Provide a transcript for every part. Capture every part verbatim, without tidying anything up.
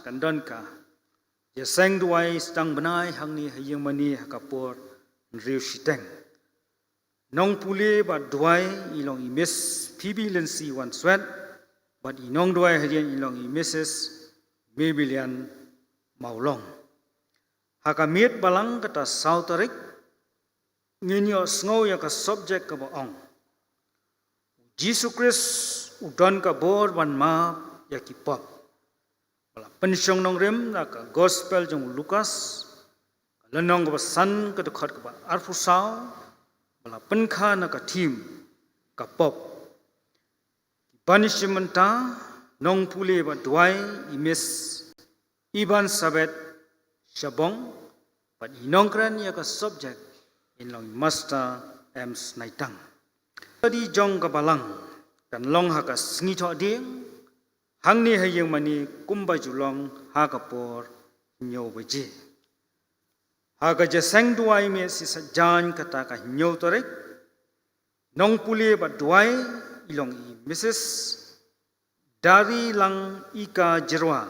kan don ka jingïaseng duwai sdang bnai hangne ha ïing mane ha ka por hynriew shiteng. Nongpule bad duwai i long i Miss Phoebe Lindsay Wanswet, bad i nongduwai hadien i long i Missus Maybelline Mawlong. Ha ka miet balang kata saw tarik, ngin ïohsngew ïa ka subject kaba ong, U Jisu Khrist u don ka bor ban map ïa ki pop. Ba la pynshong nongrim na ka Gospel jong u Lukas, ka lynnong kaba san, ka dkhot kaba arphew saw, ba la pynkha na ka theme ka pop. Ki ban ïashim bynta, nongpule bad duwai, i Miss Iban Sabet Shabong, bad i nongkren ïa ka subject in long i Master M Snaitang. Ka study jong ka balang kan long ha ka sngi Thohdieng, hangne ha ïing mane kumba ju long ha ka por hynñiew baje. Ha ka jingïaseng duwai miet shi saitjaiñ kata ka hynñiew tarik, nongpule bad duwai i long i Missus Darilang Ika Jyrwa,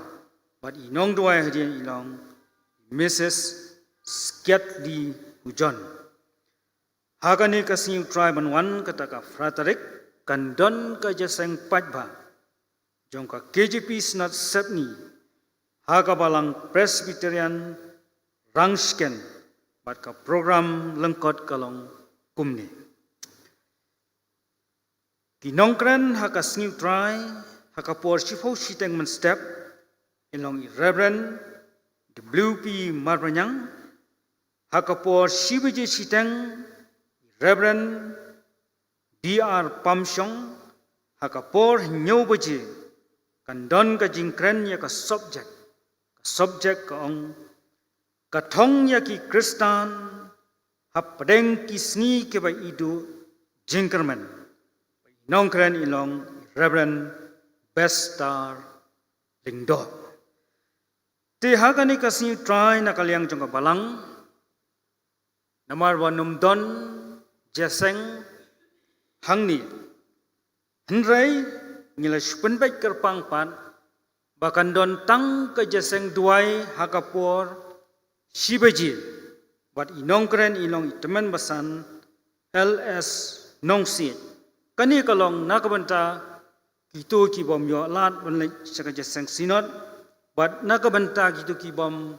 bad i nongduwai hadien i long Missus Skiatli Ujon. Ha kane ka sngi U Trai ban wan kata ka phra tarik, kan don ka jingïaseng paidbah jong ka K J P Synod Sepngi ha ka balang Presbyterian Rangshken, bad ka program lyngkot ka long kumne. Ki nongkren ha ka sngi U Trai ha ka por shiphew shiteng mynstep in long i Reverend W P Marbaniang, ha ka por shi baje shiteng i Reverend B R Pamshong, ha ka por hynñiew baje kan don ka jingkren ïa ka subject. Ka subject ka ong, ka thong ïa ki Khristan hapdeng ki sngi kiba i duh jingkyrmen. Nongkren i long Reverend Bestar Lyngdoh. Te ha kane ka sngi U Trai na ka liang jong ka balang, namar ba ym don jingïaseng hangne, hynrei ngi la shu pynbeit kyrpang pat ba kan don tang ka jingïaseng duwai ha ka por shi baje, bad i nongkren i long i tymmen basan L S Nongsiej. Kane ka long na ka bynta kito ki bym ïoh lad ban leit sha ka jingïaseng Synod, bad na ka bynta kito ki bym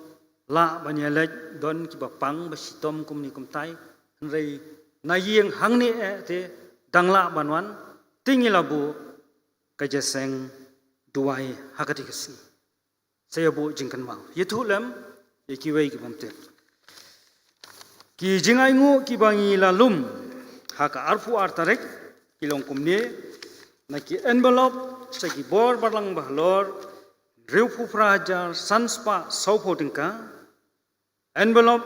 lah ban ïaleit, don kiba pang ba shitom kumne kumtai, hynrei na ïing hangne eh te dang lah ban wan, te ngi la buh ka jingïaseng duwai ha kata ka sngi. Sa ïa buh jingkynmaw. Ïathuh lem ïa kiwei ki bym tip. Ki jingainguh kiba ngi la lum ha ka arphew ar tarik ki long kumne: na ki envelope sha ki bor balang ba halor hynriewphew phra hajar san spah sawphew tyngka, envelope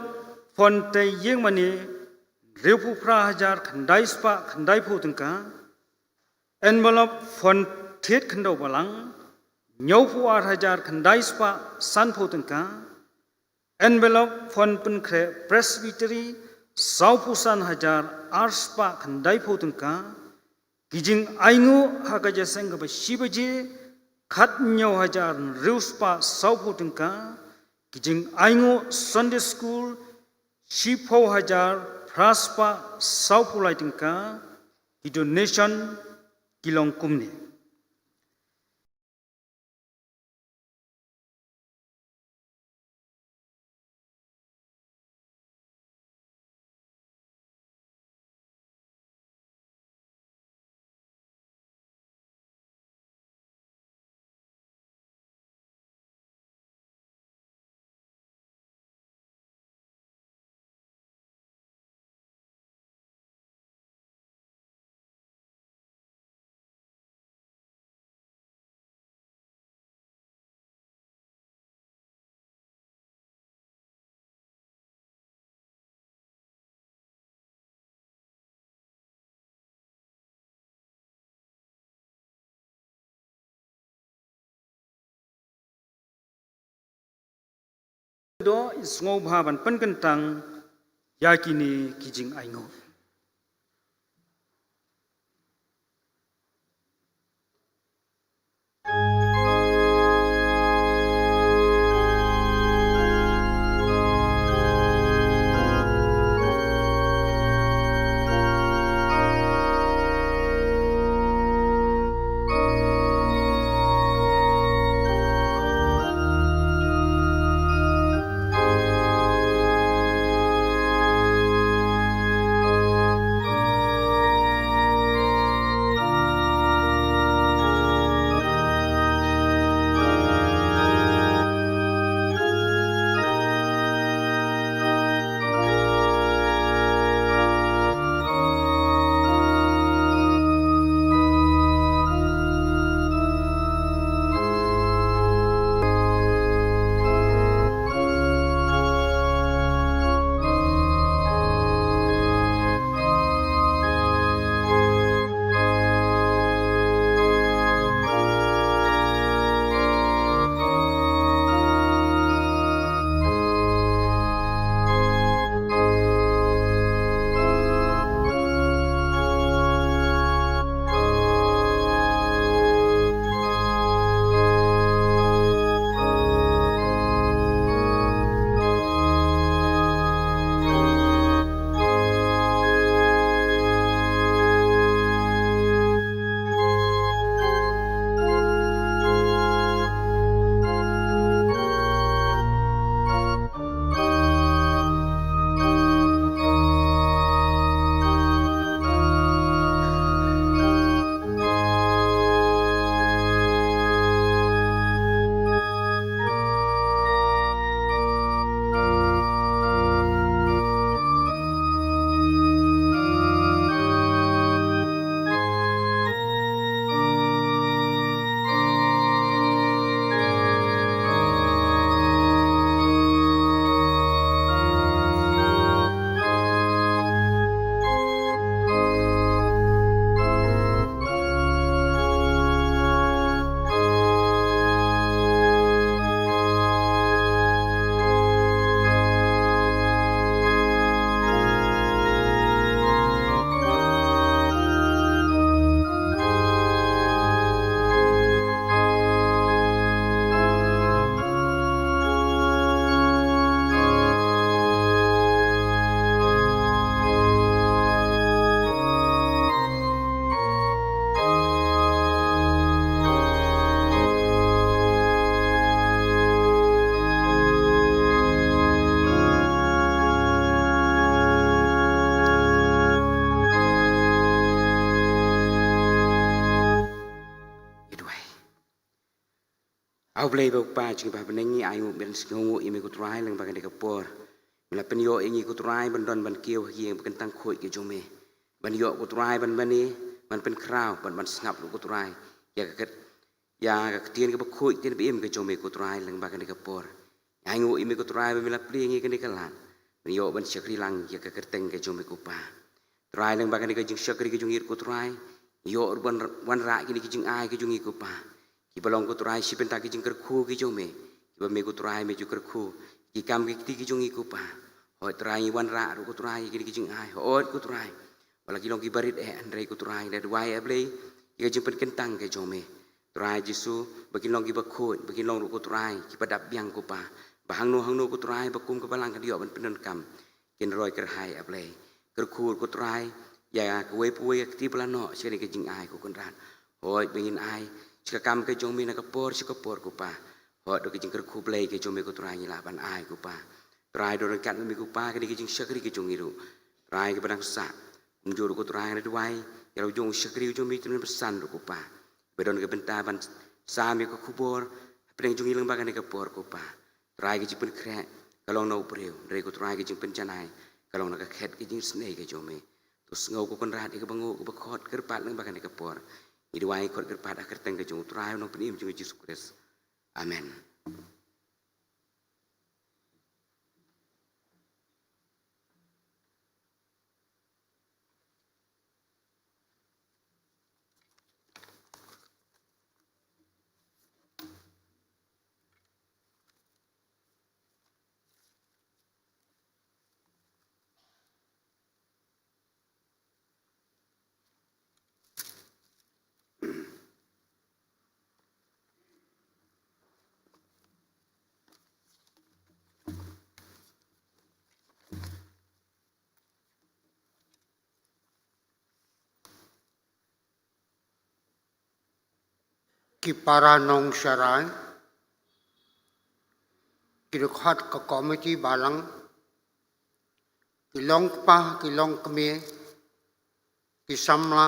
phone tei ïing mane hynriewphew phra hajar khyndai spah khyndaiphew tyngka, envelope phone thied khyndew balang hynñiewphew ar hajar khyndai spah sanphew tyngka, envelope phone pynkhreh Presbytery sawphew san hajar ar spah khyndaiphew tyngka, ki jingainguh ha ka jingïaseng kaba shi baje khathynñiew hajar hynriew spah sawphew tyngka, ki jingainguh Sunday School shiphew hajar phra spah sawphew lai tyngka, ki donation ki long kumne. Doh, in sngewbha ban pynkyntang ïa kine ki jingainguh. A Blei ba u Kpa jong ngi ba ha bneng, ngi ainguh ban sngewnguh ïa me ko Trai lyngba kane ka por. Me la pynïoh ïa ngi ko Trai ban don ban kiew ha ka ïing ba kyntang khuid ka jong me. Ban ïoh ko Trai ban mane, ban pynkhraw, ban ban sngap ruh ko Trai ïa ka kat, ïa ka ktien kaba khuid, ktien ba im ka jong me ko Trai lyngba kane ka por. Ngi ainguh ïa me ko Trai ba me la plie ïa ngi kane ka lad ban ïoh ban shakri lang ïa ka kyrteng ka jong me ko Pa. Trai, lyngba kane ka jingshakri ka jong ngi ruh ko Trai, ïoh ruh ban wanrah kine ki jingai ka jong ngi ko Pa, kiba long ko Trai shi bynta ki jingkyrkhu ki jong me, kiba me ko Trai me ju kyrkhu ki kam ki kti ki jong ngi ko Pa. Hooid Trai, ngi wanrah ruh ko Trai kine ki jingai, hooid ko Trai, ba la ki long kiba rit eh, hynrei ko Trai, nga duwai A Blei ïa ka jingpynkyntang ka jong me Trai Jisu, ba kin long kiba khuid, ba kin long ruh ko Trai kiba dap biang ko Pa, ba hangno hangno ko Trai ba kum ka Balang kan ïoh ban pyndonkam, kin roi kyrhai A Blei. Kyrkhu ko Trai ïa kawei pa kawei ka kti ba la noh sha kane ka jingai ko Kynrad. Hooid ba ngin ai sha ka kam ka jong me na ka por sha ka por ko Pa. Hooid da ka jingkyrkhu Blei ka jong me ko Trai ngi lah ban ai ko Pa. Trai, don ryngkat bad me ko Pa kane ka jingshakri ka jong ngi ruh, Trai, kaba dang sah. Kumjuh ruh ko Trai nga duwai ïa la u jong u shakri u jong me u tymmen basan ruh ko Pa, ba don ka bynta ban sam ïa ka khubor hapdeng jong ngi lyngba kane ka por ko Pa. Trai, ka jingpynkhreh ka long na u briew, hynrei ko Trai ka jingpynjanai ka long na ka khet ka jingisynei ka jong me. To sngew ko Kynrad ïa kaba nguh kaba khot kyrpad lyngba kane ka por. Ngi duwai khot kyrpad ha ka kyrteng ka jong u Trai u Nongpynim jong ngi Jisu Khrist. Amen. Ki para nongsharai, ki dkhot ka komiti balang, ki longkpa, ki longkmie, ki samla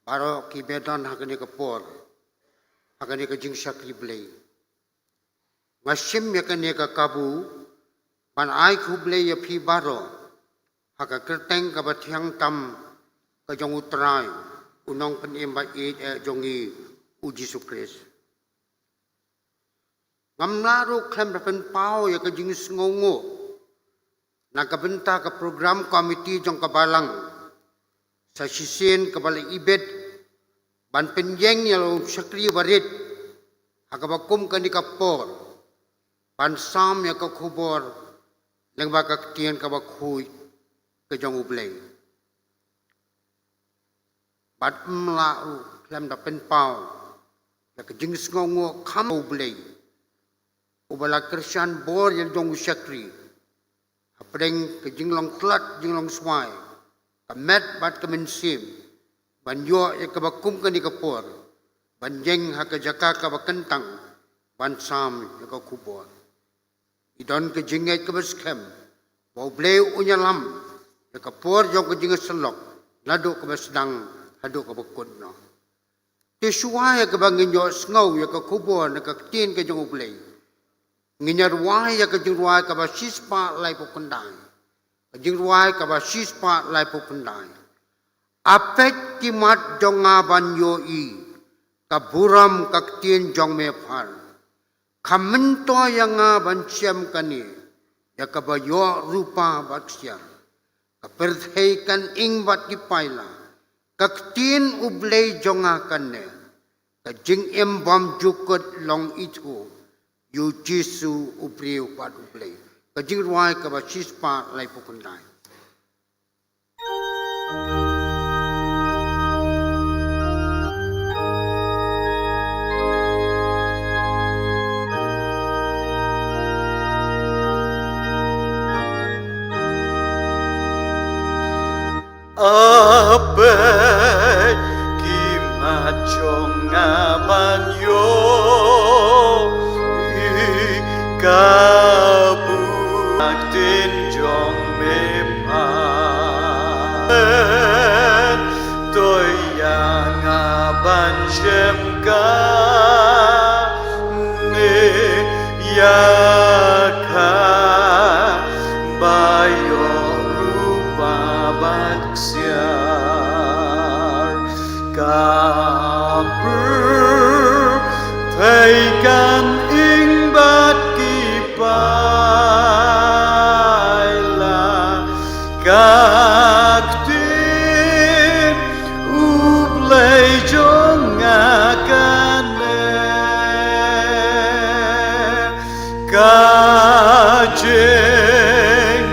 baroh kiba don ha kane ka por, ha kane ka jingshakri Blei. Nga shim ïa kane ka kabu ban ai khublei ïa phi baroh ha ka kyrteng kaba thiang tam ka jong u Trai, u Nongpynim ba ïeit eh jong ngi, u Jisu Khrist. Ngam lah ruh khlem da pynpaw ïa ka jingsngewnguh na ka bynta ka program komiti jong ka balang, sa shisien kaba la ibit ban pynïeng ïa la u shakri barit ha kaba kum kane ka por, ban sam ïa ka khubor lyngba ka ktien kaba khuid ka jong U Blei. Bad ngam lah ruh khlem da pynpaw ïa ka jingsngewnguh kham U Blei, uba la kyrshan bor ïa la u jong u shakri hapdeng ka jinglong khlad jinglong swai, ka met bad ka mynsiem, ban ïoh ïa kaba kum kane ka por, ban ïeng ha ka jaka kaba kyntang, ban sam ïa ka khubor. Ngi don ka jingngeit kaba skhem ba U Blei un ïalam ïa ka por jong ka jingïasyllok, naduh kaba sdang haduh kaba kut noh. Te shuwa ïa kaba ngin ïohsngew ïa ka khubor na ka ktien ka jong U Blei, ngin ïa rwai ïa ka jingrwai kaba shispah laiphew khyndai. Ka jingrwai kaba shispah laiphew khyndai. A peit ki mat jong nga ban ïohi ka burom ka ktien jong me Phar. Kham myntoi ïa nga ban shem kane ïa kaba ïoh rupa bad ksiar. Ka pyrthei kan ing bad ki paila, ka ktien U Blei jong nga kan neh. Ka jingim bymjukut long ithuh ïa U Jisu, U Briew bad U Blei. Ka jingrwai kaba shispah laiphew khyndai. A peit ki mat jong nga ban ïohi ka burom ka ktien jong me Phar. Toi ïa nga ban shem ka Ïa ka ba ïoh rupa bad ksiar, ka pyrthei kan ing bad ki paila, ka ktien U Blei jong nga kane. Ka jingim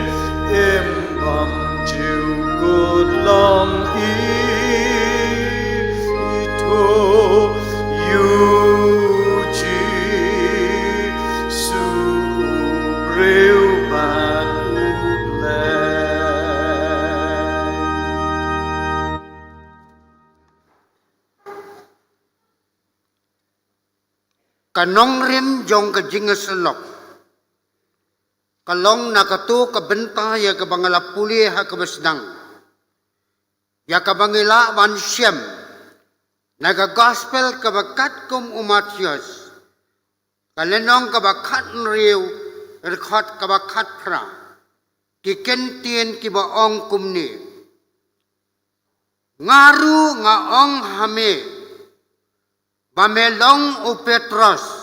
bymjukut long i to yu Jisu, briew bad U Blei. Ka nongrim jong ka jingïasyllok ka long na kato ka bynta ïa kaba nga la pule ha kaba sdang, ïa kaba ngi lah ban shem na ka gospel kaba katkum u Mathaios, ka lynnong kaba khathynriew, dkhot kaba khatphra. Ki ktien kiba ong kumne: Nga ruh nga ong ha me, ba me long u Petros,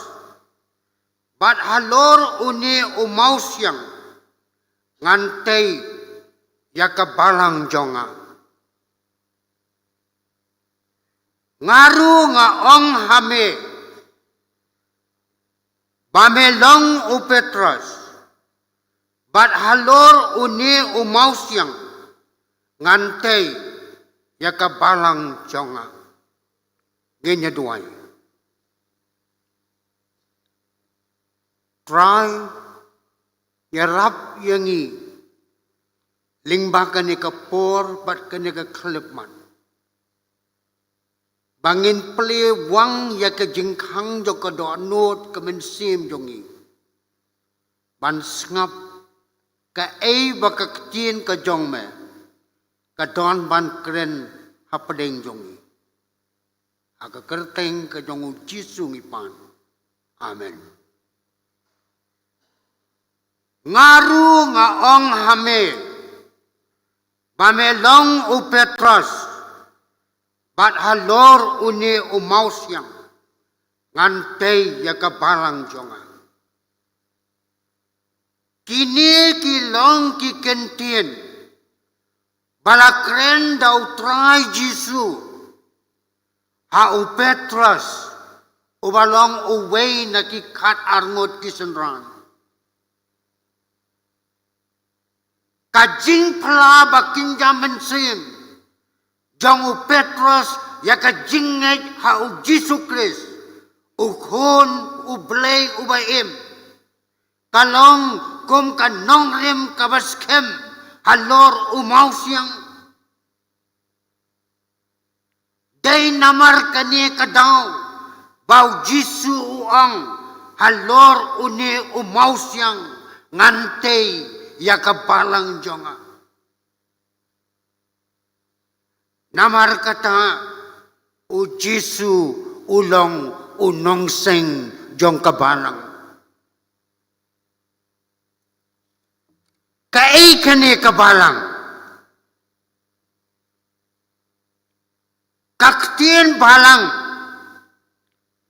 bad halor une u mawsiang ngan tei ïa ka balang jong nga. Nga ruh nga ong ha me, ba me long u Petros, bad halor une u mawsiang ngan tei ïa ka balang jong nga. Ngin ïa duwai. Trai, ïarap ïa ngi lyngba kane ka por bad kane ka khyllipmat, ba ngin plie wang ïa ka jingkhang jong ka dohnud ka mynsiem jong ngi, ban sngap kaei ba ka ktien ka jong me ka don ban kren hapdeng jong ngi. Ha ka kyrteng ka jong u Jisu ngi pan. Amen. Nga ruh nga ong ha me, ba me long u Petros, bad halor une u mawsiang ngan tei ïa ka balang jong nga. Kine ki long ki ktien ba la kren da u Trai Jisu ha u Petros, uba long uwei na ki khatar ngut ki synran. Ka jingphla ba kynja mynsiem jong u Petros ïa ka jingngeit ha u Jisu Khrist, u Khun u Blei uba im, ka long kum ka nongrim kaba skhem halor u mawsiang. Dei namar kane ka daw ba u Jisu u ong halor une u mawsiang ngan tei ïa ka balang jong nga. Namar kata u Jisu u long u nongseng jong ka balang. Kaei kane ka balang? Ka ktien balang,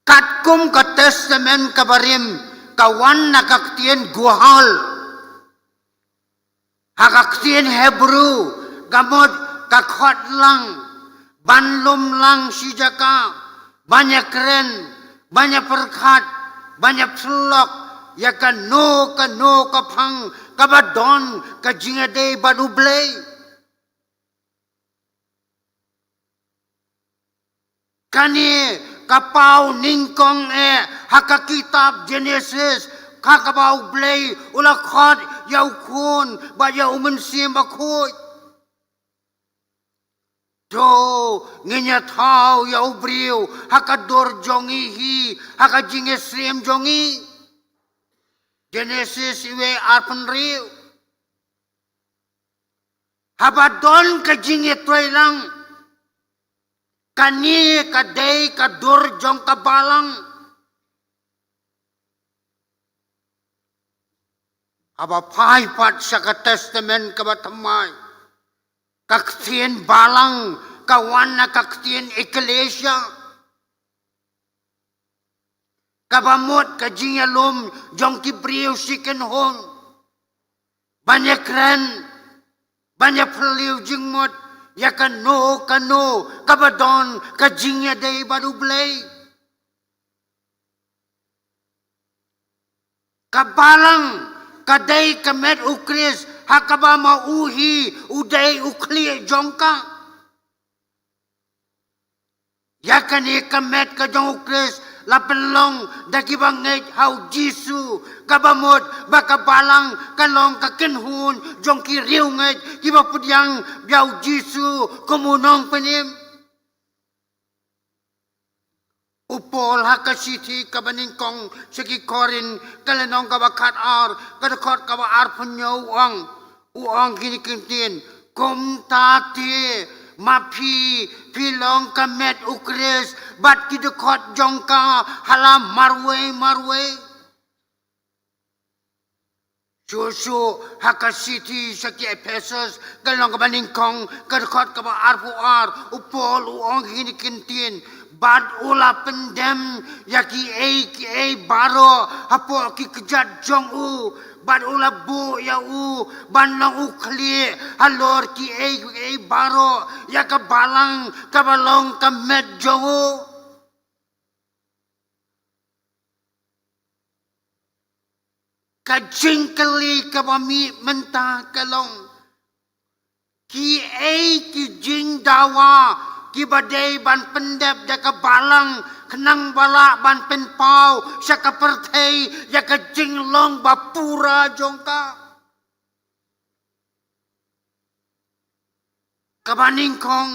katkum ka Testament kaba rim, ka wan na ka ktien guhal. Ha ka ktien Hebru, ka mut ka khot lang, ban lum lang shi jaka, ban ïakren, ban ïapyrkhat, ban ïapyrlok ïa kano kano ka phang kaba don ka jingïadei bad U Blei. Kane ka paw nyngkong eh ha ka kitab Genesis, ha kaba U Blei u la khot ïa u Khun bad ïa u Mynsiem Bakhuid. To ngin ïa thaw ïa u briew ha ka dur jong ngi hi, ha ka jingïasyriem jong ngi. Genesis iwei arphew hynriew. Haba don ka jingïatreilang, kane ka dei ka dur jong ka balang. Haba phai pat sha ka Testament kaba thymmai, ka ktien balang ka wan na ka ktien ekklesia, kaba mut ka jingïalum jong ki briew shi kynhun ban ïakren, ban ïaphylliew jingmut ïa kano kano kaba don ka jingïadei bad U Blei. Ka balang ka dei ka met U Khrist, ha kaba ma u hi u dei u khlieh jong ka. Ïa kane ka met ka jong U Khrist la pynlong da kiba ngeit ha U Jisu, kaba mut ba ka balang ka long ka kynhun jong ki riewngeit kiba pdiang ïa U Jisu kum u nongpynim. U Paul ha ka shithi kaba nyngkong sha ki Korinth, ka lynnong kaba khatar, ka dkhot kaba arphew hynñiew, u ong, u ong kine ki ktien: Kumta te, ma phi, phi long ka met U Khrist bad ki dkhot jong ka ha la marwei marwei. Shuh shuh ha ka shithi sha ki Ephesus, ka lynnong kaba nyngkong, ka dkhot kaba arphew ar, u Paul u ong kine ki ktien: Bad u la pyndem ïa kiei kiei baroh hapoh ki kjat jong u, bad u la buh ïa u ban long u khlieh halor kiei kiei baroh ïa ka balang kaba long ka met jong u. Ka jingkylli kaba mih mynta ka long: kiei ki jingdawa kiba dei ban pyndep da ka balang khnang ba lah ban pynpaw sha ka pyrthei ïa ka jinglong ba pura jong ka? Kaba nyngkong,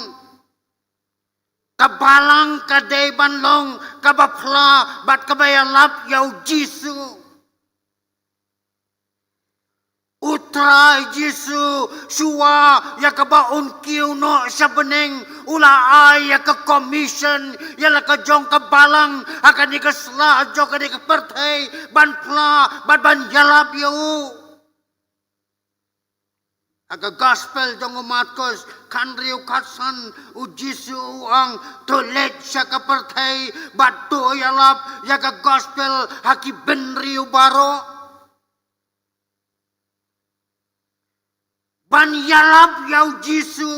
ka balang ka dei ban long kaba phla bad kaba ïalap ïa U Jisu. U Trai Jisu, shuwa ïa kaba un kiew noh sha bneng, u la ai ïa ka commission ïa la ka jong ka balang ha kane ka sla jong kane ka pyrthei ban phla bad ban ïalap ïa u. Ha ka Gospel jong u Markos khathynriew khatsan, U Jisu u ong: To leit sha ka pyrthei bad to ïalap ïa ka Gospel ha ki bynriew baroh. Ban ïalap ïa U Jisu,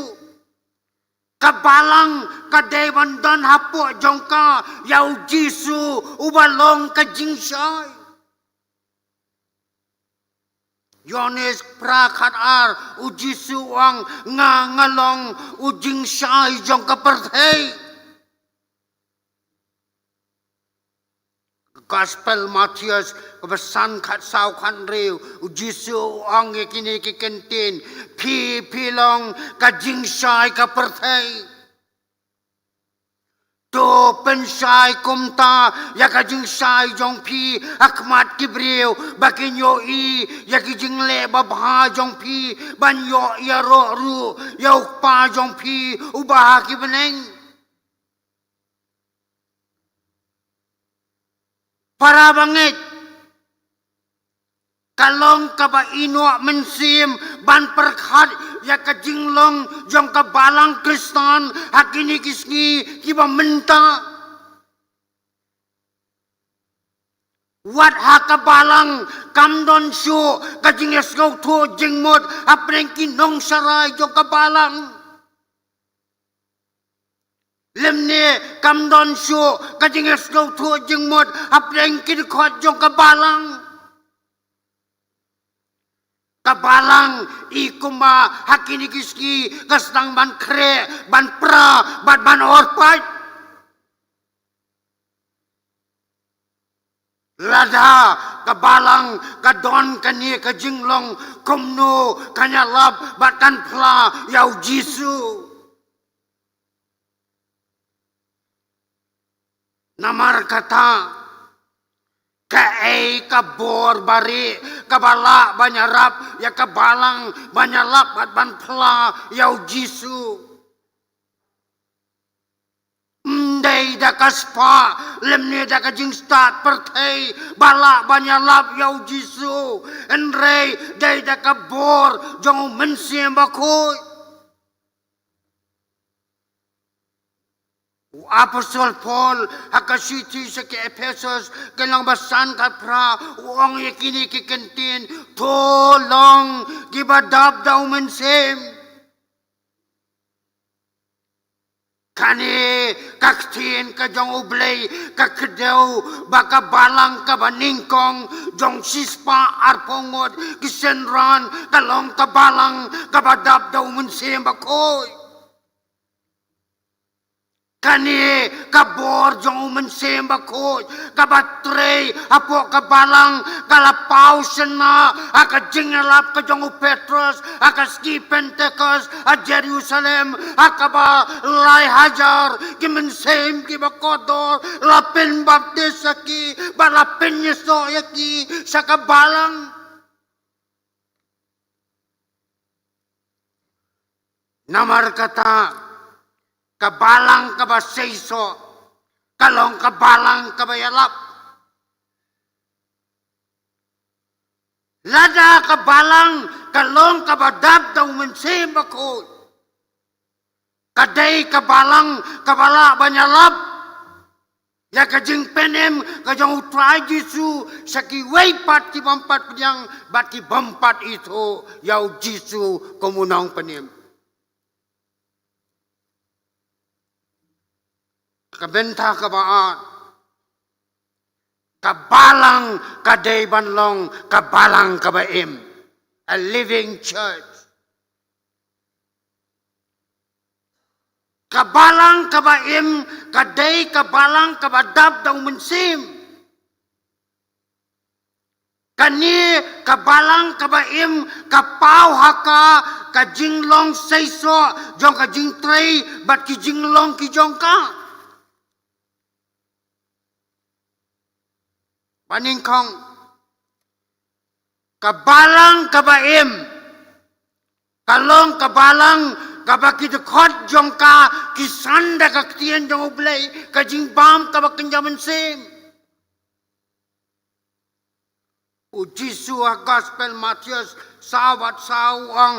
ka balang ka dei ban don hapoh jong ka ïa U Jisu uba long ka jingshai. Ïoannis phra khatar, U Jisu u ong: Nga nga long u jingshai jong ka pyrthei. Gospel Mathaios kaba san khatsaw khathynriew, U Jisu u ong ïa kine ki ktien: Phi phi long ka jingshai ka pyrthei. To pynshai kumta ïa ka jingshai jong phi ha khmat ki briew, ba kin ïohi ïa ki jingleh babha jong phi, ban ïoh ïaroh ruh ïa U Kpa jong phi uba ha ki bneng. Para bangeit, ka long kaba ïehnoh mynsiem ban pyrkhat ïa ka jinglong jong ka balang Khristan ha kine ki sngi kiba mynta. Wat ha ka balang kam don shuh ka jingïasngewthuh jingmut hapdeng ki nongsharai jong ka balang. Lymne kam don shuh ka jingïasngewthuh jingmut hapdeng ki dkhot jong ka balang. Ka balang i kumba ha kine ki sngi ka sdang ban khreh, ban pra bad ban orpait. Lada ka balang ka don kane ka jinglong, kumno kan ïalap bad kan phla ïa U Jisu? Namar kata, kaei ka bor barieh kaba lah ban ïarap ïa ka balang ban ïalap bad ban phla ïa U Jisu? Ym dei da ka spah lymne da ka jingstad pyrthei ba lah ban ïalap ïa u Jisu, hynrei dei da ka bor jong u Mynsiem Bakhuid. U Apostol Paul ha ka shithi sha ki Ephesos, ka lynnong ba san, ka phra, u ong ïa kine ki kyntien: To long kiba dap da u Mynsiem. Kane ka ktien ka jong U Blei ka kdew ba ka balang kaba nyngkong jong shispah arphew ngut ki synran ka long ka balang kaba dap da u Mynsiem Bakhuid. Kane ka bor jong u Mynsiem Bakhuid kaba trei hapoh ka balang, ka la paw shynna ha ka jingïalap ka jong u Petros ha ka sngi Pentekost ha Jerusalem, ha kaba lai hajar ki mynsiem kiba kordor la pynbaptis ïa ki bad la pynïasoh ïa ki sha ka balang. Namar kata, ka balang kaba seisoh ka long ka balang kaba ïalap. Lada ka balang ka long kaba dap da u Mynsiem Bakhuid, ka dei ka balang kaba lah ban ïalap ïa ka jingpynim ka jong u Trai Jisu sha kiwei pat ki bym pat pdiang bad ki bym pat ithuh ïa u Jisu kum u Nongpynim. Ka bynta kaba ar, ka balang ka dei ban long ka balang kaba im, a living church. Ka balang kaba im ka dei ka balang kaba dap da u Mynsiem. Kane ka balang kaba im ka paw ha ka, ka jinglong seisoh jong ka jingtrei bad ki jinglong ki jong ka. Ba nyngkong, ka balang kaba im ka long ka balang kaba ki dkhot jong ka ki san da ka ktien jong U Blei, ka jingbam kaba kynja mynsiem. U Jisu ha Gospel Mathaios saw bad saw u ong: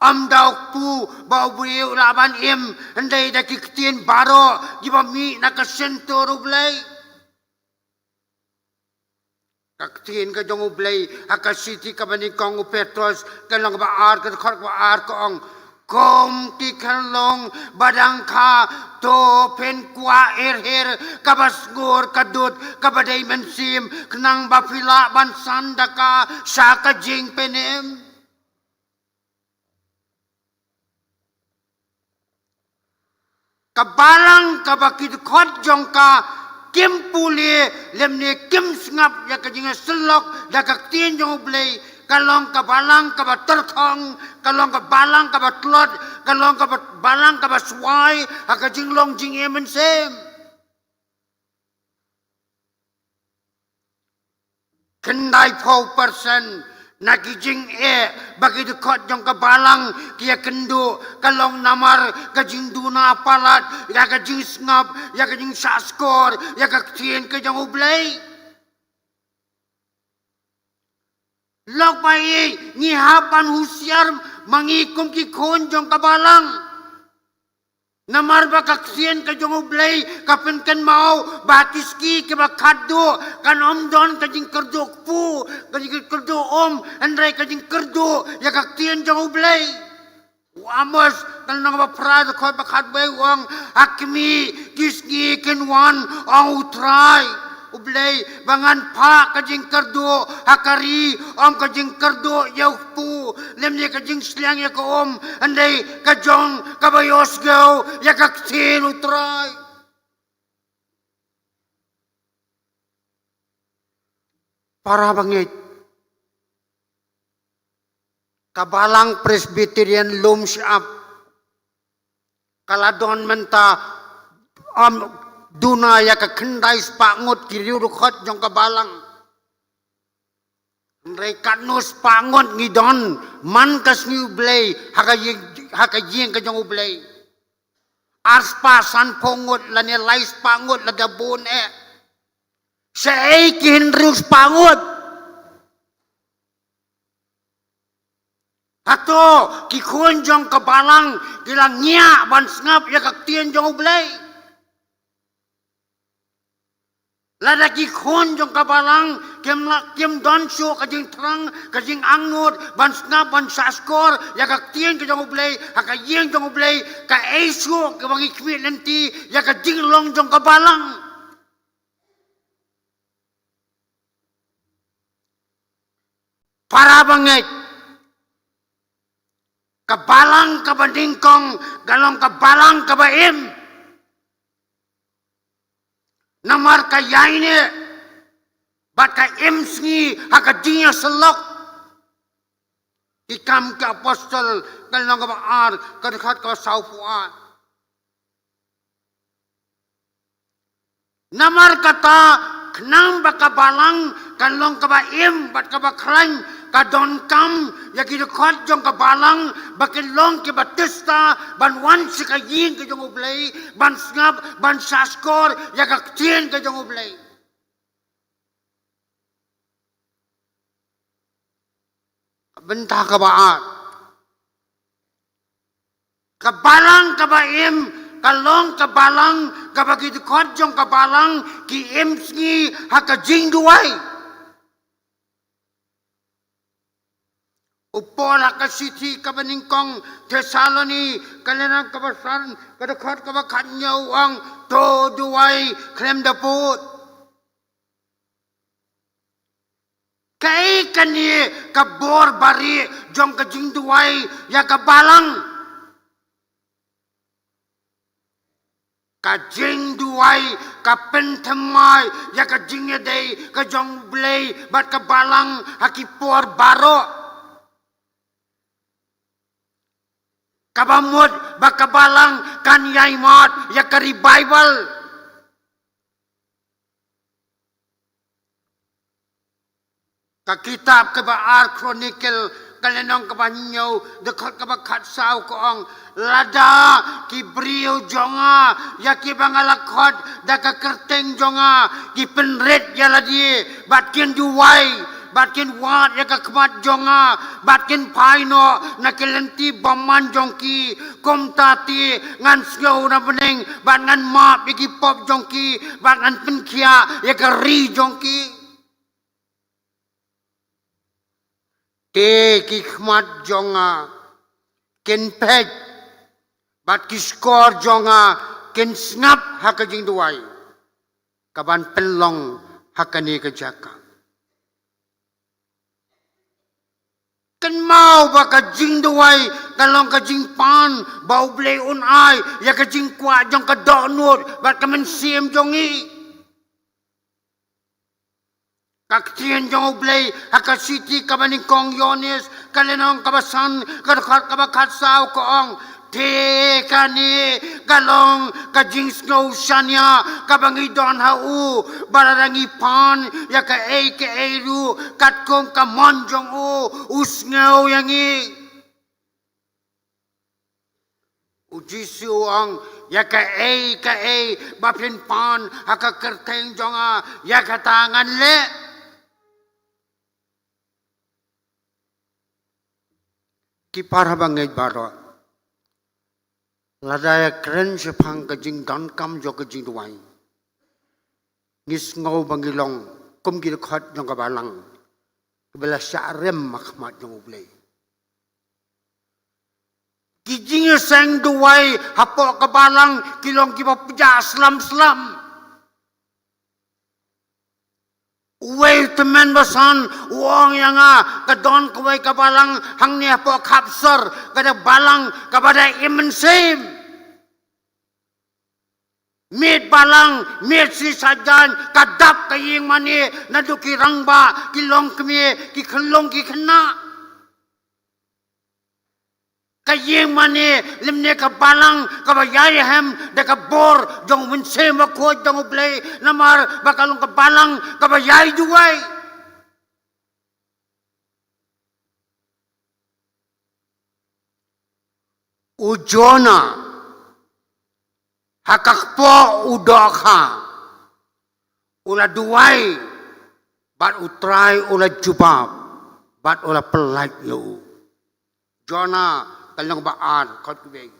Ym da u kpu ba u briew u lah ban im, hynrei da ki ktien baroh kiba mih na ka shyntur U Blei. Ka ktien ka jong U Blei ha ka shithi kaba nyngkong u Petros, ka lynnong kaba ar, ka dkhot kaba ar, ka ong: Kum ki khyllung ba dang kha, to phin kwah her her kaba sngur ka dud kaba dei mynsiem, khnang ba phi lah ban san da ka sha ka jingpynim. Ka balang kaba ki dkhot jong ka kim pule lymne kim sngap ïa ka jingïasyllok da ka ktien jong U Blei, ka long ka balang kaba tyrkhong, ka long ka balang kaba tlot, ka long ka ba-, balang kaba swai ha ka jinglong jingim mynsiem. Khyndaiphew persen na ki jingeh ba ki dkhot jong ka balang ki ïakynduh, ka long namar ka jingduna palat ïa ka jingsngap, ïa ka jingshahshkor ïa ka ktien ka jong U Blei. Lok ba ïeit, ngi hap ban husiar ma ngi kum ki khun jong ka balang. Namar ba ka ktien ka jong U Blei ka pynkynmaw ba ki sngi kiba khatduh kan ym don ka jingkyrduh kpu, ka jingkyrduh um, hynrei ka jingkyrduh ïa ka ktien jong U Blei. U Amos, ka lynnong ba phra, dkhot ba khatwei, u ong: Ha khmih ki sngi kin wan, ong U Trai U Blei, ba ngan phah ka jingkyrduh ha ka ri, ym ka jingkyrduh ïa u kpu lymne ka jingsliang ïa ka um, hynrei ka jong kaba ïohsngew ïa ka ktien U Trai. Para bangeit, ka balang Presbyterian Lum Shyiap ka la don mynta, ym, duna ïa ka khyndai spah ngut ki riewdkhot jong ka balang. Hynrei katno spah ngut ngi don man ka sngi U Blei ha ka ïing, ha ka ïing ka jong U Blei? Arspah sanphew ngut lane laispah ngut lada bun eh. Shaei ki hynriew spah ngut? Hato ki khun jong ka balang ki la ngiah ban sngap ïa ka ktien jong U Blei? Lada ki khun jong ka balang kim la, kim don shuh ka jingthrang, ka jingangnud ban sngap, ban shahshkor ïa ka ktien ka jong U Blei ha ka ïing jong U Blei, kaei shuh kaba ngi khmih lynti ïa ka jinglong jong ka balang? Para bangeit, ka balang kaba nyngkong ka long ka balang kaba im. Namar ka ïaineh bad ka im sngi ha ka jingïasyllok. Ki Kam ki Apostol, ka lynnong kaba ar, ka dkhot kaba sawphew ar. Namar kata, khnang ba ka balang kan long kaba im bad kaba khlaiñ, ka donkam ïa ki dkhot jong ka balang ba kin long kiba tista ban wan sha ka ïing ka jong U Blei, ban sngap, ban shahshkor ïa ka ktien ka jong U Blei. Bynta kaba ar, ka balang kaba im ka long ka balang kaba ki dkhot jong ka balang ki im sngi ha ka jingduwai. U Paul ha ka shithi kaba nyngkong Thessaloni, ka lynnong kaba san, ka dkhot kaba khathynñiew u ong, to duwai khlem da pud. Kaei kane ka bor barieh jong ka jingduwai ïa ka balang? Ka jingduwai ka pynthymmai ïa ka jingïadei ka jong U Blei bad ka balang ha ki por baroh. Kaba mut ba ka balang kan ïai mad ïa ka revival. Ka kitab kaba ar Chronicle, ka lynnong kaba hynñiew, dkhot kaba khatsaw ka ong, lada ki briew jong nga, ïa kiba nga la khot da ka kyrteng jong nga, ki pynrit ïa lade, bad kin duwai, bad kin wad ïa ka khmat jong nga, bad kin phai noh na ki lynti bymman jong ki, kumta te ngan sngew na bneng, bad ngan map ïa ki pop jong ki, bad ngan pynkhiah ïa ka ri jong ki. Te ki khmat jong nga kin peit, bad ki shkor jong nga kin sngap ha ka jingduwai kaban pynlong ha kane ka jaka. Kynmaw ba ka jingduwai ka long ka jingpan ba U Blei un ai ïa ka jingkwah jong ka dohnud bad ka mynsiem jong ngi. Ka ktien jong U Blei ha ka shithi kaba nyngkong Ïoannis, ka lynnong kaba san, ka dkhot kaba khatsaw ka ong, te kane ka long ka jingsngew shaniah kaba ngi don ha u, ba lada ngi pan ïa kaei kaei ruh katkum ka mon jong u, u sngew ïa ngi. U Jisu u ong, ïa kaei kaei ba phin pan ha ka kyrteng jong nga, ïa kata ngan leh. Ki para bangeit baroh, lada ïa kren shaphang ka jingdonkam jong ka jingduwai, ngi sngew ba ngi long kum ki dkhot jong ka balang kiba la shah rem ha khmat jong U Blei. Ki jingïaseng duwai hapoh ka balang ki long kiba pjah slem slem. Uwei u tymmen basan u ong ïa nga, ka don kawei ka balang hangne hapoh Khapsor, ka dei balang kaba dei im mynsiem. Miet balang, miet shi sajan, ka dap ka ïing mane, naduh ki rangbah, ki longkmie, ki khyllung ki khynnah. Ka ïing mane lymne ka balang kaba ïai rhem da ka bor jong u Mynsiem Bakhuid jong U Blei, namar ba ka long ka balang kaba ïai duwai. U Jonah, Ha ka kpoh u dohkha u la duwai, bad u Trai u la jubab, bad u la pyllait ïa u. Jonah ka lynnong ba ar, khat kawei.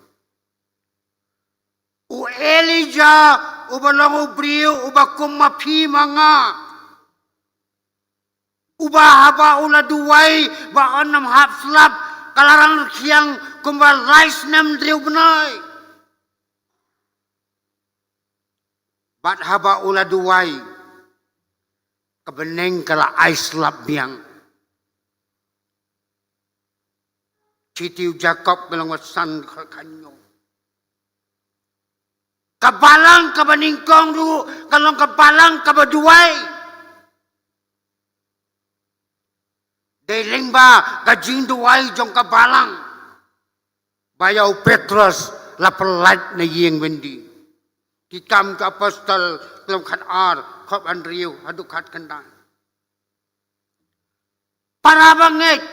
U Elijah uba long u briew uba kum ma phi ma nga, uba haba u la duwai ba un ym hap slap, ka la rang rkhiang kumba lai snem hynriew bnai. Bad haba u la duwai, ka bneng ka la ai slap biang. Shithi u Jakob ka lynnong ba san, khat khathynñiew. Ka balang kaba nyngkong ruh ka long ka balang kaba duwai. Dei lyngba ka jingduwai jong ka balang ba ïa u Petros la pyllait na ïing byndi. Ki Kam ki Apostol, lynnong khat ar, khat hynriew haduh khat khyndai. Para bangeit,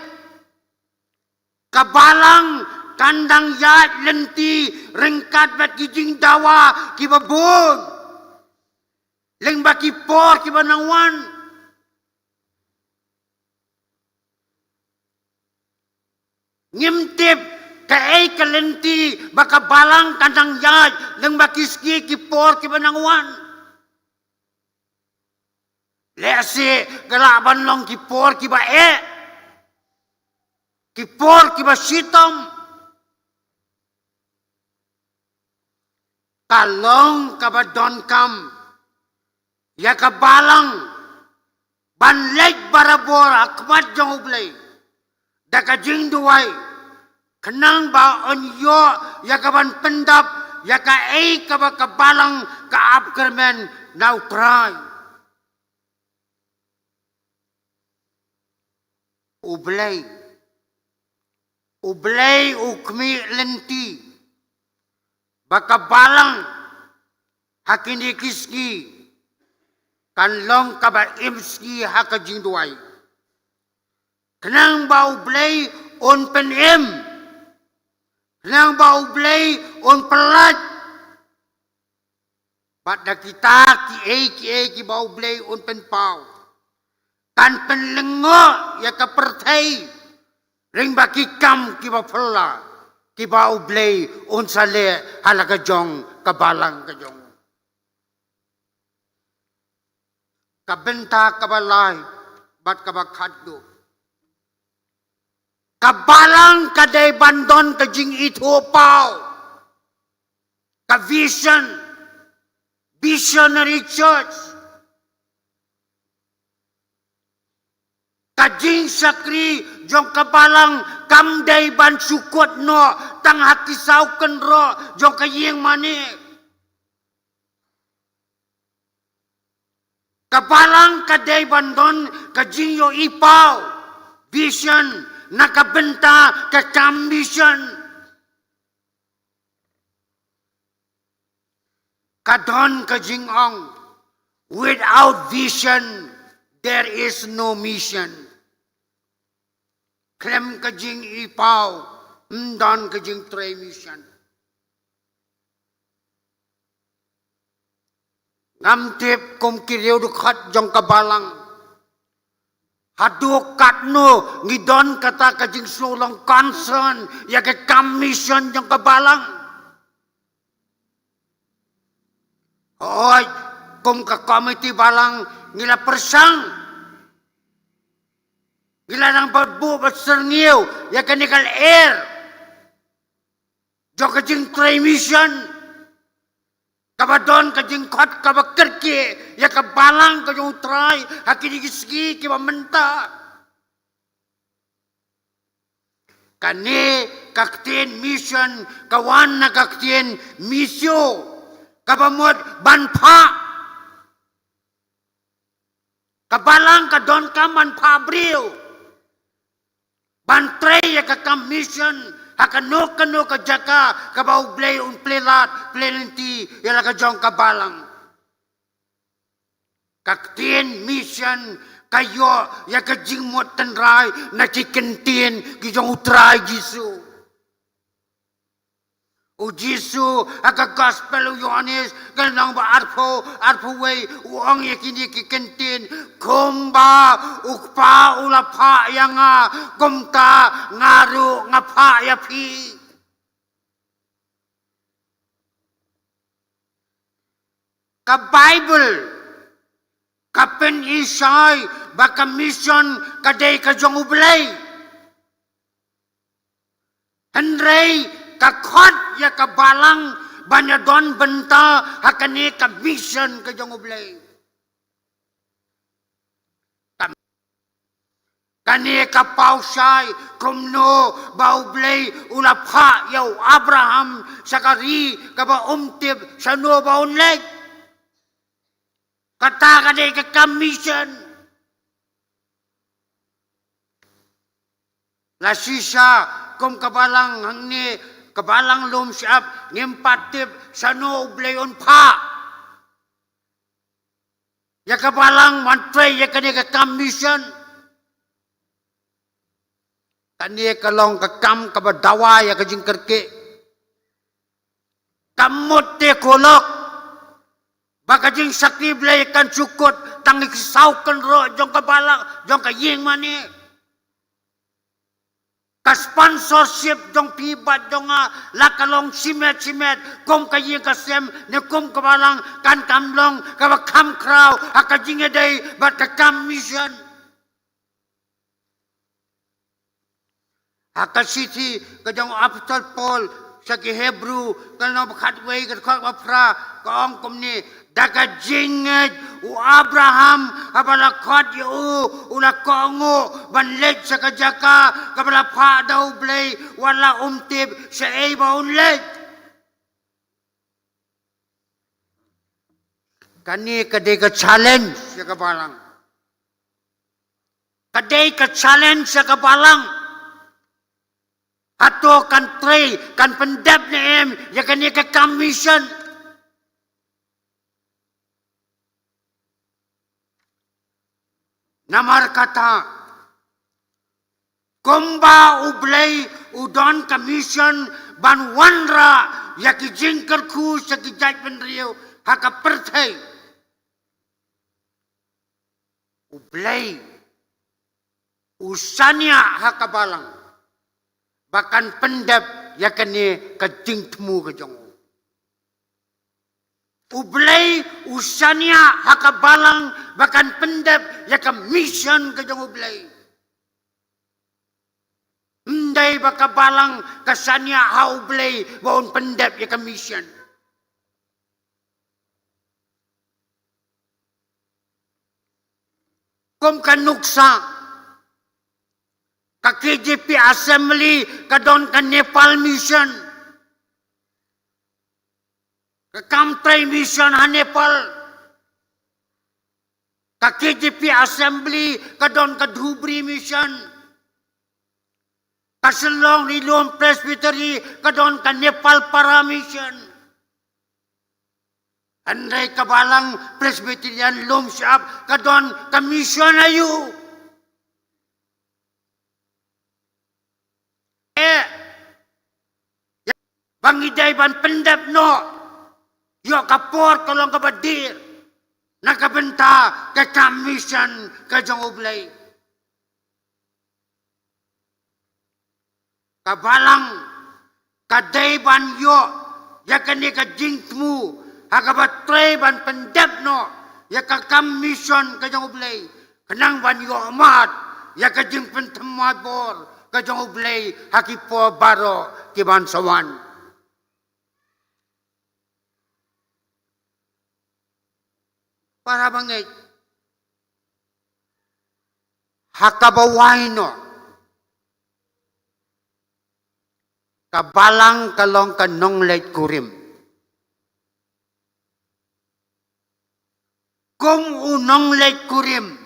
ka balang kan dang ïaid lynti ryngkat bad ki jingdawa kiba bun, lyngba ki por kiba nang wan. Ngim tip kaei ka lynti ba ka balang kan dang ïaid, lyngba ki sngi ki por kiba nang wan. Lehse ka lah ban long ki por kiba eh, ki por kiba shitom. Ka long kaba donkam ïa ka balang ban leit barabor ha khmat jong U Blei da ka jingduwai, khnang ba un ïoh ïa ka ban pyndap ïa kaei kaba ka balang ka ap kyrmen na U Trai. U Blei, U Blei u khmih lynti ba ka balang ha kine ki sngi kan long kaba im sngi ha ka jingduwai, khnang ba U Blei un pynim, khnang ba U Blei un pyllait. Bad da kita kiei kiei kiba U Blei un pynpaw, kan pynlyngngoh ïa ka pyrthei lyngba ki kam kiba phylla kiba U Blei un sa leh ha la ka jong ka balang ka jong. Ka bynta kaba lai bad kaba khatduh. Ka balang ka dei ban don ka jingithuhpaw, ka vision, visionary church. Ka jingshakri jong ka balang kam dei ban shu kut noh tang ha ki saw kynroh jong ka ïing mane. Ka balang ka dei ban don ka jingïohi paw, vision, na ka bynta ka kam mission. Ka don ka jingong, "Without vision, there is no mission." Khlem ka jingïohi paw, ym don ka jingtrei mission. Ngam tip kum ki riewdukhat jong ka balang, haduh katno ngi don kata ka jingsngew long concern ïa ka kam mission jong ka balang. Hooid, kum ka komiti balang ngi la pyrshang, ngi la nang bad buh bad syrngiew ïa kane ka lyer jong ka jingtrei mission, kaba don ka jingkhot kaba kyrkieh ïa ka balang ka jong U Trai ha kine ki sngi kiba mynta. Kane ka ktien mission ka wan na ka ktien missio, kaba mut ban phah. Ka balang ka donkam ban phah briew ban trei ïa ka kam mission ha kano kano ka jaka kaba U Blei un plie lad plie lynti ïa la ka jong ka balang. Ka ktien mission ka ïoh ïa ka jingmut tynrai na ki kyntien ki jong U Trai Jisu. U Jisu ha ka Gospel u Ïohannes ka lynnong ba arphew, arphew wei, u ong ïa kine ki kyntien, kumba u Kpa u la phah ïa nga, kumta nga ruh nga phah ïa phi. Ka Baibl ka pynshai ba ka mission ka dei ka jong U Blei. Hynrei ka khot ïa ka balang ban ïa don bynta ha kane ka mission ka jong U Blei. Ka Kane ka paw shai kumno ba U Blei u la phah ïa u Abraham sha ka ri kaba um tip shano ba un leit. Kata ka dei ka kam mission. La shisha kum ka balang hangne, ka balang lum shyiap, ngim pat tip shano U Blei un phah ïa ka balang ban trei ïa kane ka kam mission. Kane ka long ka kam kaba dawa ïa ka jingkyrkieh. Ka mut te ko lok ba ka jingshakri Blei kan shu kut tang ïa ki saw kynroh jong ka balang, jong ka ïing mane. Ka sponsorship jong phi bad jong nga la ka long shimet shimet, kum ka ïing ka sem ne kum ka balang kan kam long kaba kham khraw ha ka jingïadei bad ka kam mission. Ha ka shithi ka jong u Apostol Paul sha ki Hebru, ka lynnong ba khatwei, ka dkhot ba phra, ka ong kumne, da ka jingngeit u Abraham haba la khot ïa u, u la kohnguh ban leit sha ka jaka kaba la phah da U Blei, wat la um tip shaei ba un leit. Kane ka dei ka challenge ïa ka balang. Ka dei ka challenge ïa ka balang. Hato kan trei, kan pyndep ne em ïa kane ka kam mission? Namar kata, kumba U Blei u don ka mission ban wanrah ïa ki jingkyrkhu sha ki jaitbynriew ha ka pyrthei. U Blei u shaniah ha ka balang ba kan pyndep ïa kane ka jingthmu ka jong u. U Blei u shaniah ha ka balang ba kan pyndep ïa ka mission ka jong U Blei. Ym dei ba ka balang ka shaniah ha U Blei ba un pyndep ïa ka mission. Kum ka nuksa, ka K J P Assembly ka don ka Nepal Mission, ka kam trei mission ha Nepal. Ka K J P Assembly ka don ka Dhubri Mission. Ka Shillong Ri Lum Presbytery ka don ka Nepalpara Mission. Hynrei ka balang Presbyterian Lumshyiap ka don ka mission aïu? Eh, ba ngi dei ban pyndep noh ïa ka por ka long kaba dier na ka bynta ka kam mission ka jong U Blei. Ka balang ka dei ban ïoh ïa kane ka jingthmu ha kaba trei ban pyndep noh ïa ka kam mission ka jong U Blei, khnang ban ïoh mad ïa ka jingpynthymmai bor ka jong U Blei ha ki por baroh ki ban sa wan. Para bangeit, ha kaba wai noh, ka balang ka long ka nongleit kurim. Kum u nongleit kurim,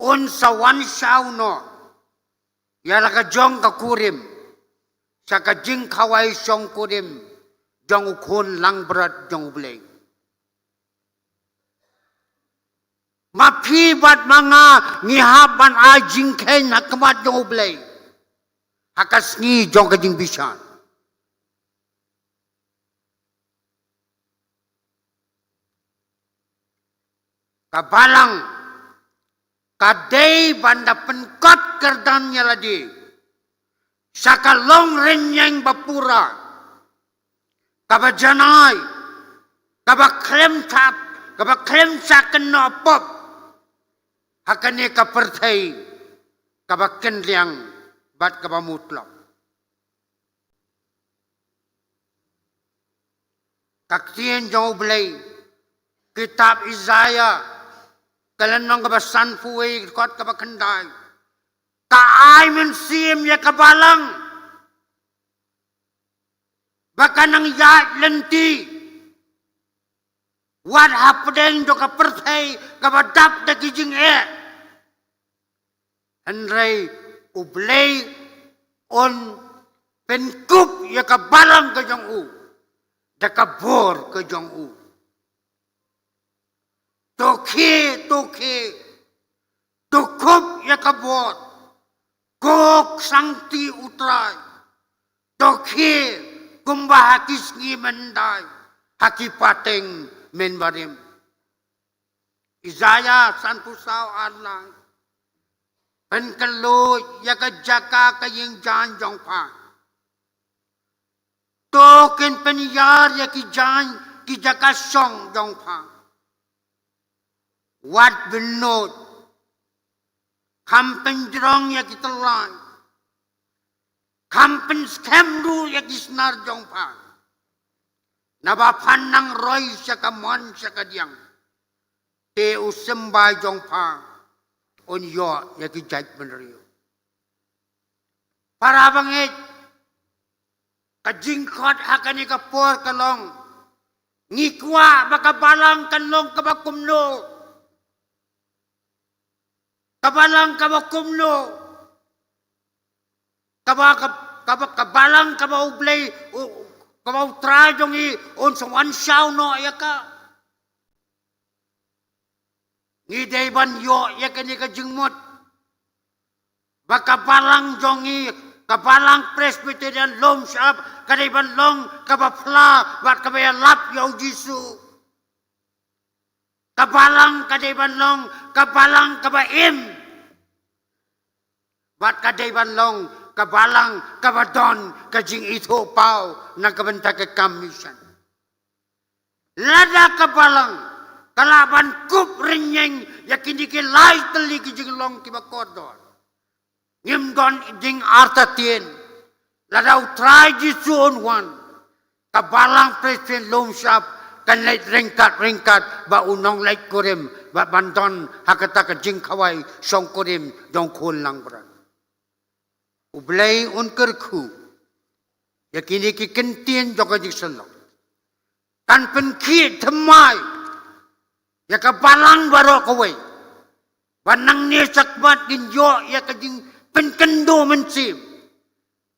un sa wan shaw noh ïa la ka jong ka kurim sha ka jingkhawai shongkurim jong u khun langbrot jong U Blei. Ma phi bad ma nga ngi hap ban ai jingkheiñ ha khmat jong U Blei ha ka sngi jong ka jingbishar. Ka balang ka dei ban da pynkot kyrdan ïa lade sha ka longrynïeng ba pura, kaba janai, kaba khlem sha, kaba khlem sha kynnoh pop ha kane ka pyrthei kaba kynriang bad kaba mutlop. Ka ktien jong U Blei, kitab Isaiah, ka lynnong kaba sanphew wei, dkhot kaba khyndai, ka ai mynsiem ïa ka balang ba kan nang ïaid lynti wat hapdeng jong ka pyrthei kaba dap da ki jingeh. Hynrei U Blei un pynkup ïa ka balang ka jong u da ka bor ka jong u. To khie, to khie, to kup ïa ka bor, ko ki sangti U Trai. To khie kumba ha ki sngi mynhyndai, ha ki pateng mynbarim. Isaiah sanphew saw, ar lai. Pynkylla ïa ka jaka ka ïing jaiñ jong pha. To kin pynïar ïa ki jaiñ, ki jaka shong jong pha. Wat bynnud. Kham pynjrong ïa ki tyllai. Kham pynskhem ruh ïa ki snar jong pha. Naba phan nang roi sha ka mon sha ka diang. Te u symbai jong pha un ïoh ïa ki jait bynriew. Para bangeit, ka jingkhot ha kane ka por ka long, ngi kwah ba ka balang kan long kaba kumno? Ka balang kaba kumno? Kaba, kaba, kaba, ka balang kaba U Blei, u, kaba U Trai jong ngi un sa wan shaw noh ïa ka. Ngi dei ban ïoh ïa kane ka jingmut ba ka balang jong ngi, ka balang Presbyterian Lum Shap, ka dei ban long kaba phla bad kaba ïalap ïa U Jisu. Ka balang ka dei ban long ka balang kaba im. Bad ka dei ban long ka balang kaba don ka jingithuhpaw na ka bynta ka kam mission. Lada ka balang ka lah ban kup rynïeng ïa kine ki lai tylli ki jinglong kiba kordor, ngim don jingartatien. Lada U Trai Jisu un wan, ka balang Presbyterian Lum Shap kan leit ryngkat ryngkat bad u nongleit-kurim bad ban don ha kata ka jingkhawai shongkurim jong u Khun Langbrot. U Blei un kyrkhu ïa kine ki kyntien jong ka jingsyllok. Kan pynkhih thymmai ïa ka balang baroh kawei. Ba nangne shakhmat ngin ïoh ïa ka jingpynkynduh mynsiem.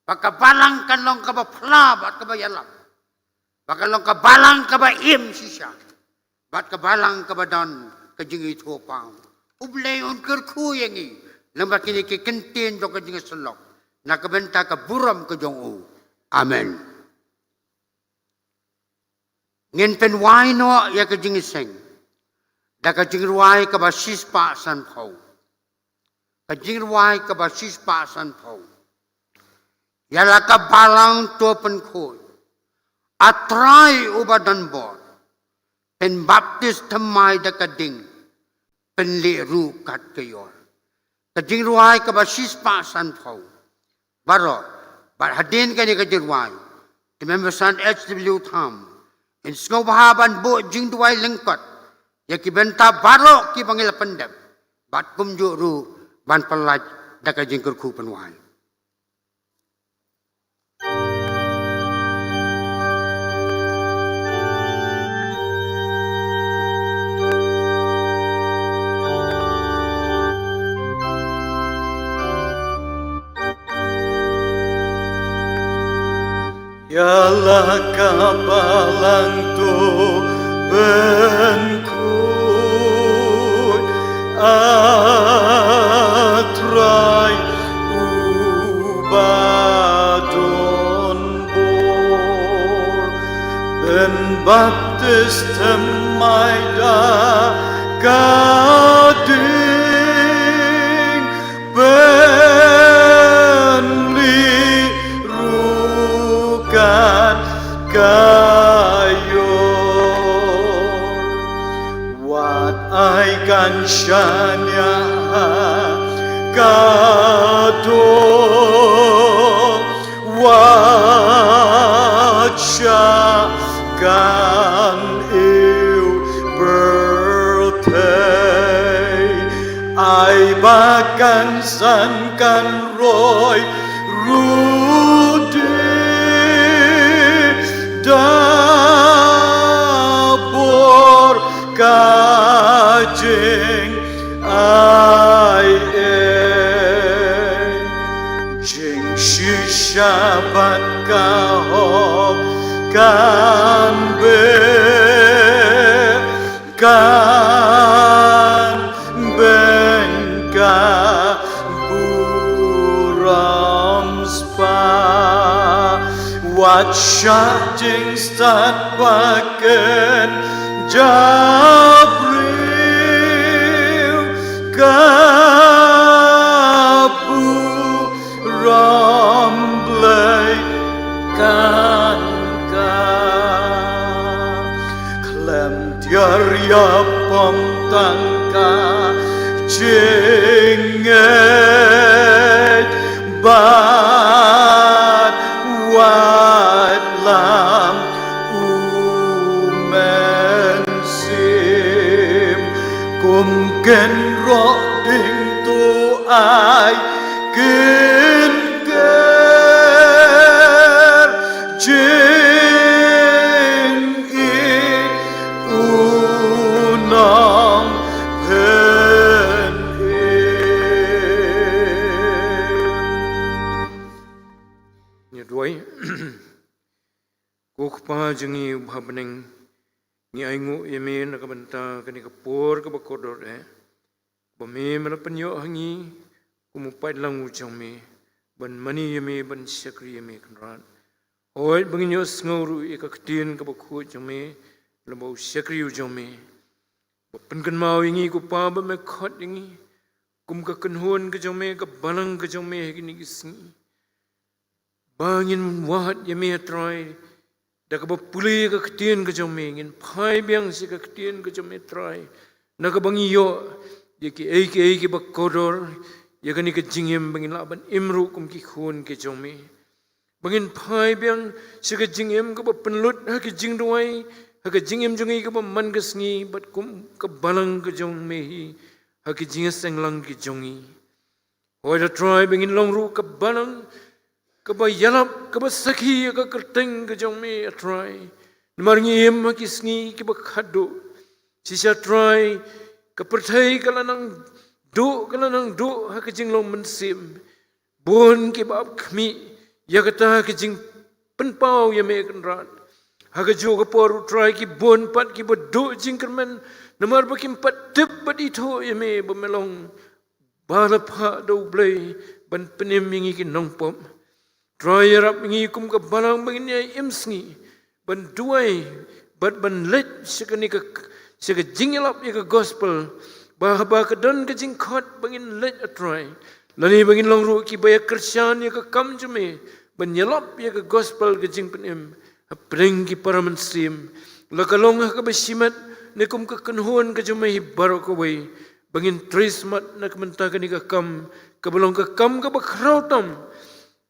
Ba ka balang kan long kaba phla bad kaba ïalap. Ba kan long ka balang kaba im shisha. Bad ka balang kaba don ka jingithuhpaw. U Blei un kyrkhu ïa ngi lyngba kine ki kyntien jong ka jingsyllok, na ka bynta ka burom ka jong u. Amen. Ngin pynwai noh ïa ka jingïaseng da ka jingrwai kaba shispah sanphew. Ka jingrwai kaba shispah sanphew. Ïa la ka balang to pynkhuid, A Trai uba don bor, pynbaptis thymmai da ka ding, pynlieh ruh kat ka ïor. Ka jingrwai kaba shispah sanphew. Baroh, bad hadien kane ka jingrwai, te Member San H W Tham yn sngewbha ban buh jingduwai lyngkot ïa ki bynta baroh kiba ngi la pyndep, bad kumjuh ruh ban pyllait da ka jingkyrkhu pynwai. Ïa la ka balang to pynkhuid, A Trai uba don bor, pynbaptis thymmai da Ka ding bynriew ruh kan ka ïoh. Wat ai kan shaniah ha ka doh. Wat shah kan ïoh pyrthei. Ai ba kan san kan roi ruh dei da bor ka jing ai ei. Jingshisha bad ka hok kan beh, kan beh ka burom spah. Wat shah jingstad ba ken jabriew, ka burom Blei kan ka khlem tiar ïa pom tang ka jingngeit bad wat lam u mynsiem. Kum ken roh ding tu ai ken ker jing i u nong pynïaid. Ngi duwai. Ko Kpa jong ngi uba ha bneng, ngi ainguh ïa me na ka bynta kane ka por kaba kordor eh, ba me me la pynïoh ha ngi kum u paidlang u jong me, ban mane ïa me, ban shakri ïa me Kynrad. Hooid ba ngin ïohsngew ruh ïa ka ktien kaba khuid jong me lyngba u shakri u jong me, ba pynkynmaw ïa ngi ko Kpa ba me khot ïa ngi kum ka kynhun ka jong me, ka balang ka jong me ha kine ki sngi. Ba ngin wad ïa me, A Trai, da kaba pule ïa ka ktien ka jong me, ngin phai biang sha ka ktien ka jong me, A Trai, na kaba ngi ïoh ïa kiei kiei kiba kordor ïa kane ka jingim, ba ngin lah ban im ruh kum ki khun ki jong me. Ba ngin phai biang sha ka jingim kaba pynlut ha ka jingduwai, ha ka jingim jong ngi kaba man ka sngi, bad kum ka balang ka jong me hi ha ka jingïaseng lang ka jong ngi. Hooid A Trai, ba ngin long ruh ka balang kaba ïalap, kaba sakhi ïa ka kyrteng ka jong me, A Trai. Namar ngi im ha ki sngi kiba khatduh. Shisha A Trai, ka pyrthei ka la nang duh, ka la nang duh ha ka jinglong mynsiem. Bun kiba ap khmih ïa kata ka jingpynpaw ïa me Kynrad. Ha kajuh ka por A Trai, ki bun pat kiba duh jingkyrmen namar ba kim pat tip bad ithuh ïa me ba me long ba la phah da U Blei ban pynim ïa ngi ki nongpop. Trai, ïarap ïa ngi kum ka balang ba ngin ïai im sngi ban duwai bad ban leit sha kane ka, sha ka jingïalap ïa ka gospel, ba haba ka don ka jingkhot ba ngin leit, A Trai, lane ba ngin long ruh kiba ïakyrshan ïa ka kam jong me ban ïalap ïa ka gospel ka jingpynim hapdeng ki para mynsiem, la ka long ha kaba shimet ne kum ka kynhun ka jong me hi baroh kawei, ba ngin trei smat na ka bynta kane ka kam, kaba long ka kam kaba khraw tam,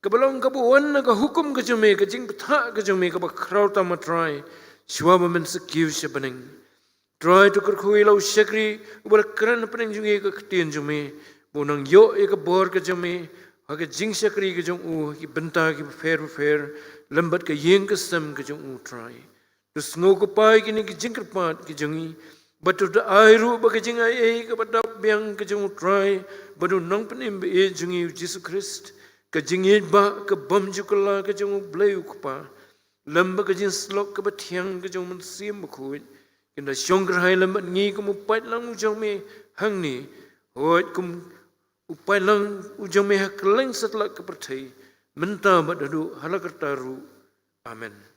kaba long kaba wan na ka hukum ka jong me, ka jingbthah ka jong me kaba khraw tam, A Trai, shuwa ba men sa kiew sha bneng. Trai, to kyrkhu ïa la u shakri uba la kren hapdeng jong ngi ka ktien jong me, ba un nang ïoh ïa ka bor ka jong me ha ka jingshakri ka jong u ha ki bynta kiba pher bapher lem bad ka ïing ka sem ka jong u, Trai. To sngew, ko Pa, ïa kine ki jingkyrpad ki jong ngi, bad to da ai ruh ba ka jingai ei kaba dap biang ka jong u Trai bad u Nongpynim ba ïeit jong ngi U Jisu Khrist, ka jingïeit ba ka bym ju kylla ka jong U Blei U Kpa, lem bad ka jingsyllok kaba thiang ka jong U Mynsiem Bakhuid, kin da shong kyrhai lem bad ngi kum u paidlang u jong me hangne, hooid kum u paidlang u jong me ha kylleng satlak ka pyrthei, mynta bad haduh hala karta ruh. Amen.